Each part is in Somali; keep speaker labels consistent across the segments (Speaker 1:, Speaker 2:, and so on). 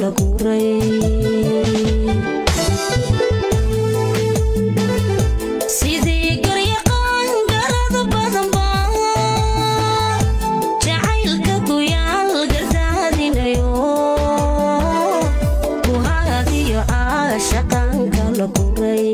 Speaker 1: kala guray. Sidii garyaqaan garada badan baa jacaylka guyaal gardaadinayo, guhaadiyo caashaqaan kala guray.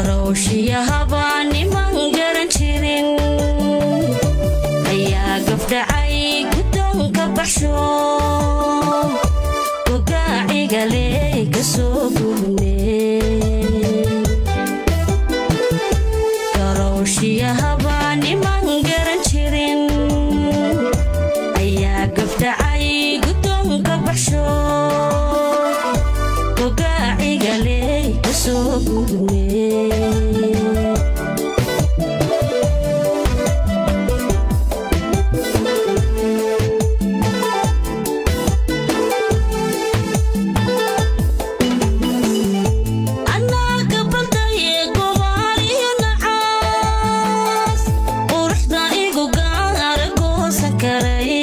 Speaker 1: Garowshiyahabaa niman garan jirin ayaa gafdhacay guddoonka baxsho, gogaaciga ley ka soo gubne. Garowshiyahabaa niman garan jirin ayaa gafdhacay guddoonka baxsho, gogaaciga ley ka soo gubne. Anaaga baldaye gobaaliyo nacaas, quruxda igu gaara goosan karay,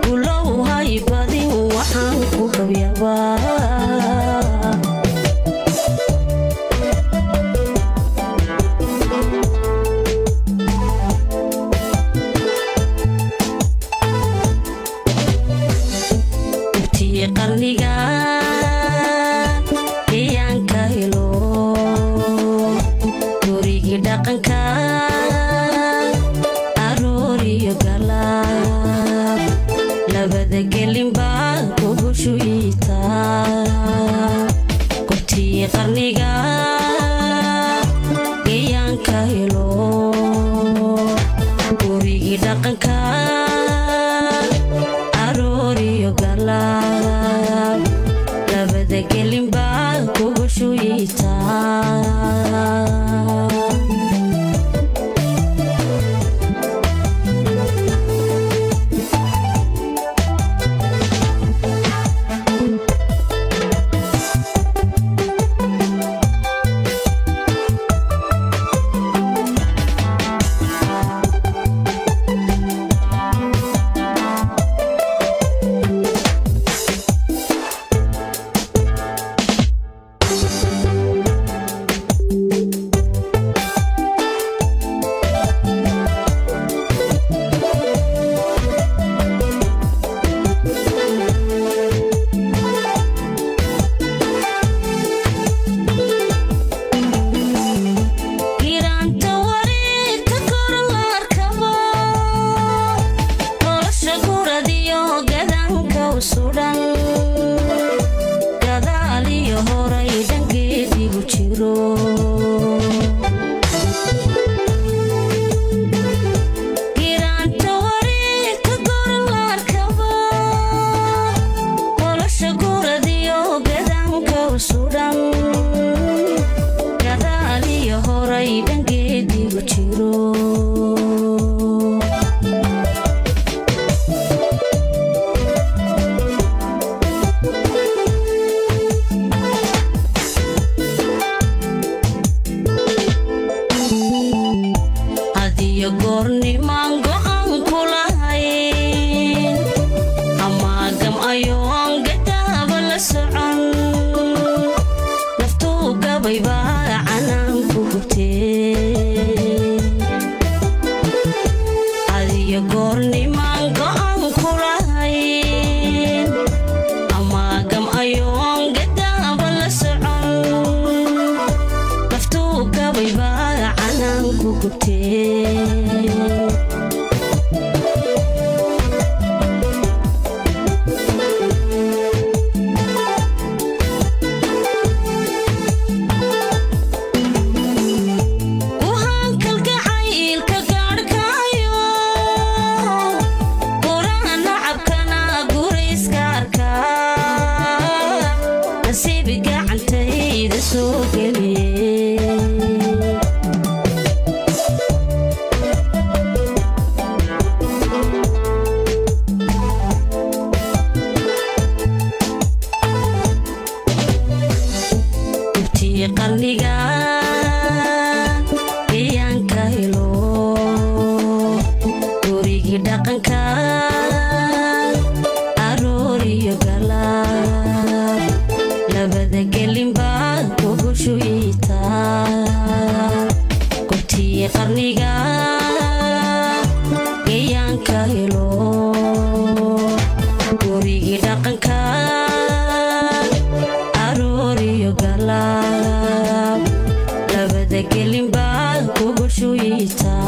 Speaker 1: gulow haybadin waxaan ku gabyabaa. Gubtii qarniga iyaanka helo, gurigii dhaqanka arooriyo galaab, labada gelinba gogoshu iitaa. Gubtii qarniga iyaanka helo, gurigii dhaqanka arooriyo galaab, labada gelinba gogoshu iitaa. Giraanta wareegta kor la arkaba, nolosha guradiyo gadanka u sudhan, gadaaliyo horay dhangeedigu jiro. Giraanta wareegta kor la arkaba, nolosha guradiyo gadanka u sudhan, gadaaliyo horay dhangeedigu jiro. Hadiyo goornimaan go'aan ku lahayn ama gam ayoon gadaaba la socon, naftuu gabaybaa canaan ku gubtee. Hadiyo goornimaan go'aan ku lahayn ama gam ayoon gadaaba la socon, naftuu gabaybaa canaan ku gubtee. Guhaankalgacaylka gaadhkaayo, quraha nacabkana gurayska arkaa, nasiibi gacantayda soo geliye. Qarniga iyaanka helo, gurigii dhaqanka, arooriyo galaab, labada gelinba gogoshu iitaa. Gobtii qarniga iyaanka helo, gurigii dhaqanka, arooriyo galaab, labada gelinba gogoshu iitaa.